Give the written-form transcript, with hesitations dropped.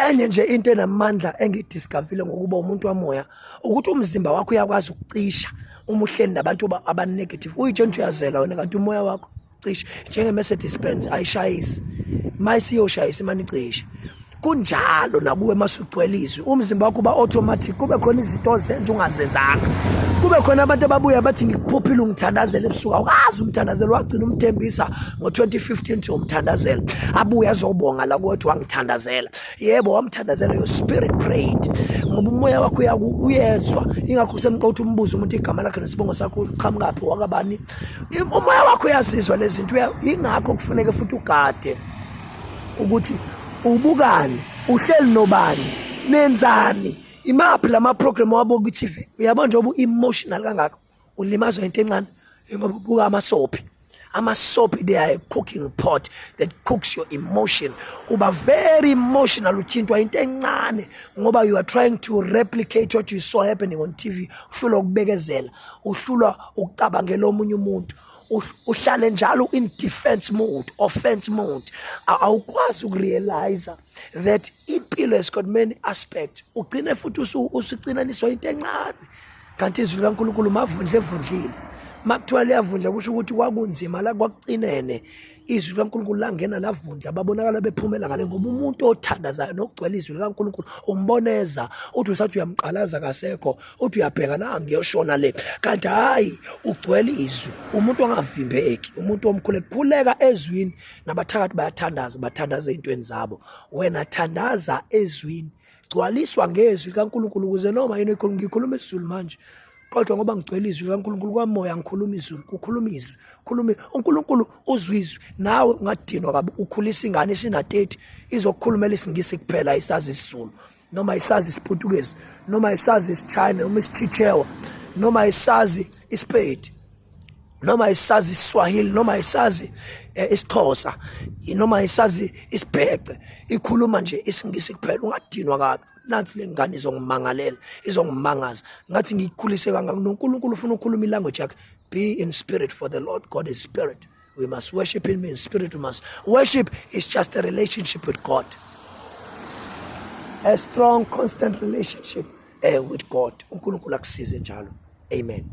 Enye nje into enamandla engidiscoverile ngokuba umuntu wamoya ukuthi umzimba wakho uyakwazi ukucisha uma uhleli nabantu aba-negative. Uyitshela ukuthi uyazela wena, kanti umoya wakho cishe njenge-Mercedes Benz ayishayisi, uma isiyoshayisa imane icishe. Kunjalo nakuwe, masugcwele izwi, umzimba wakho uba automatic, kube khona izinto ozenza ungazenzanga, kube khona abantu ababuya bathi, "Ngikuphuphile ungithandazela ebusuku." Awukazi umthandazela, wagcina umthembisa ngo-2015 ukuthi umthandazela, abuye azobonga la kuthi wangithandazela. Yebo, wamthandazela, your spirit prayed, ngoba umoya wakho uyezwa. Ingakho kusemqoka ukuthi umbuze umuntu igama lakhe nesibongo sakho, uqhamukaphi, wakabani. Umoya wakho uyazizwa lezi zinto. Ingakho kufuneke futhi ugade ukuthi ubukani, uhleli nobani, nenzani, imaphi lama program wabo ku-TV. Uyabona, njengoba u-emotional kangaka, ulimazwa into encane, ngoba ubuka ama-soapie. Ama-soapie, they are a cooking pot that cooks your emotion. Uba very emotional, uthintwa into encane, ngoba you are trying to replicate what you saw happening on TV. Uhlulwa ukubekezela, uhlulwa ukucabangela omunye umuntu, uhlale njalo in defense mode, offense mode. Awukwazi ukurealize that impilo has got many aspects. Ugcine futhi usucinaniswa into encane, kanti izwi likaNkulunkulu mavundle evundlile. Makuthiwa liyavundla, kusho ukuthi kwakunzima la, kwakucinene, izwi likaNkulunkulu langena lavundla, babonakala bephumela ngale. Ngoba umuntu othandazayo nokugcwela izwi likaNkulunkulu, umboneza uthi usathi uyamqalaza, kasekho, uthi uyabheka na, ngiyoshona le, kanti hayi, ugcwele izwi. Umuntu ongavimbeki, umuntu omkhulu khuleka ezwini. Nabathakathi bayathandaza, bathandaza ey'ntweni zabo. Wena thandaza ezwini, gcwaliswa ngezwi likaNkulunkulu, ukuze noma yini ekhuluma. Ngikhuluma isiZulu manje, kodwa ngoba ngigcwele izwi likaNkulunkulu kwamoya, ngikhuluma izulu, kukhuluma izwi, khuluma uNkulunkulu, uzwe izwi. Nawe ungadinwa kabi ukhulisa ingane isina-30, izokukhulumela isiNgisi kuphela, isazi isiZulu noma isazi isiPutukezi noma isazi isiChina noma isiChichewa noma isazi isiPedi noma isazi isiSwahili noma isazi isiXhosa noma isazi isiBhece, ikhuluma nje isiNgisi kuphela. Ungadinwa kabi, nathi le ngane izongimangalela, izongimangaza, ngathi ngiyikhulise kangaka. NoNkulunkulu ufuna ukukhuluma ilanguage yakhe. Be in spirit, for the Lord God is spirit. We must worship him in spirit. We must worship is just a relationship with God, a strong, constant relationship with God. UNkulunkulu akusize njalo. Amen.